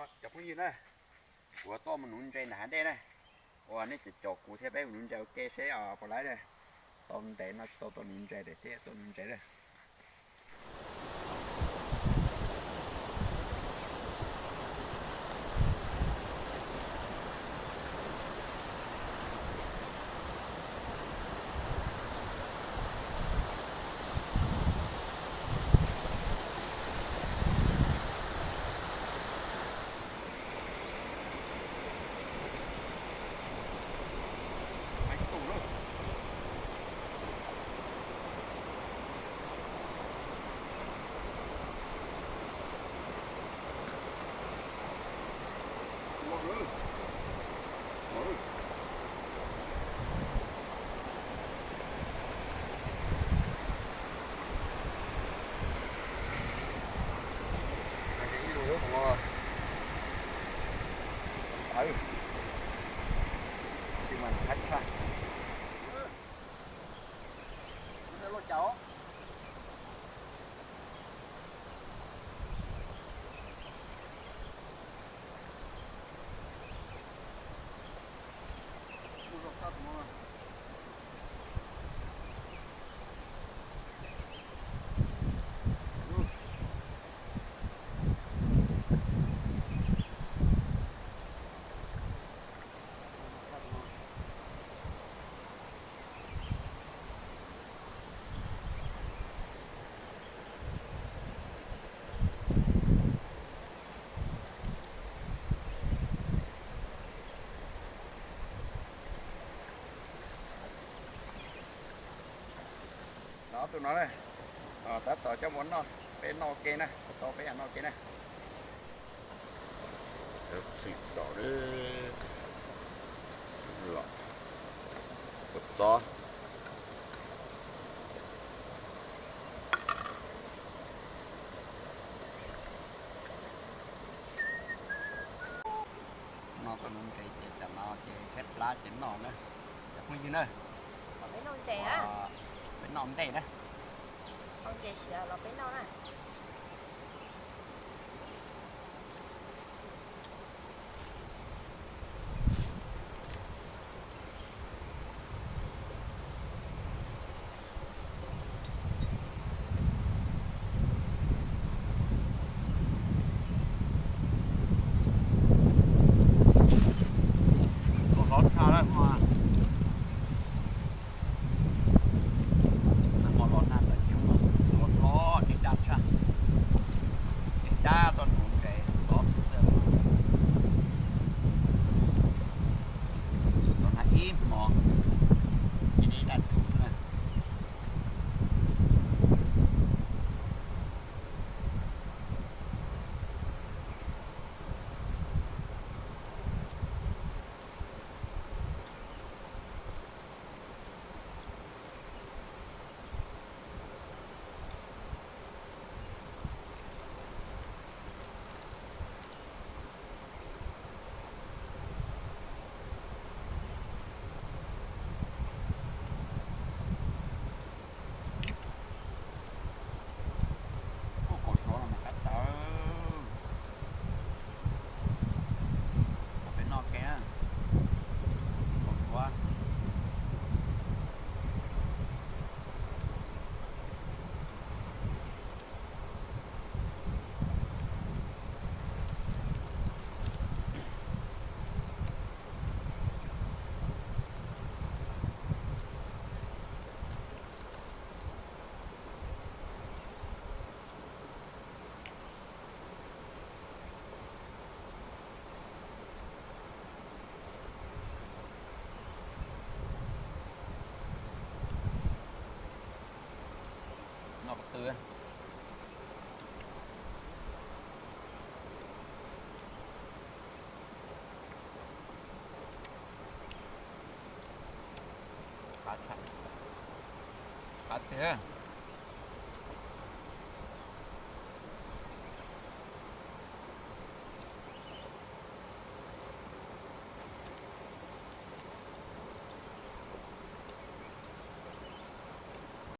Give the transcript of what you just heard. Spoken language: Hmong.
Cov phooj ywg na, kuv tuaj mus nuv ntses nram hav dej na, uas nej cov caum kuv thiab peb mus nuv ntses ua ke seb puas laib na. Tau ntev no tsis tau tuaj nuv ntses thiab, tuaj nuv ntses na. Ob tug no na, tab tom coj mus noj, peb noj ua ke na, tau peb noj ua ke na. Txheem tau los kua txob. No tuaj nuv ntses ces tam no ces tshaib plab ces noj na. Cov phooj ywg na, peb noj ntej na. Hlob tshaj lawm mas. Hmo los nag tawm ces hmo hlob dej daj tshaj, dej daj tuaj nuv ntses tod xwb. Los nag ib hmo ces dej daj tshaj xwb na. Ua kaum suav no mas qab tawv. Peb noj ke na, kaum suav. Noj qhov twg? Qab tiag.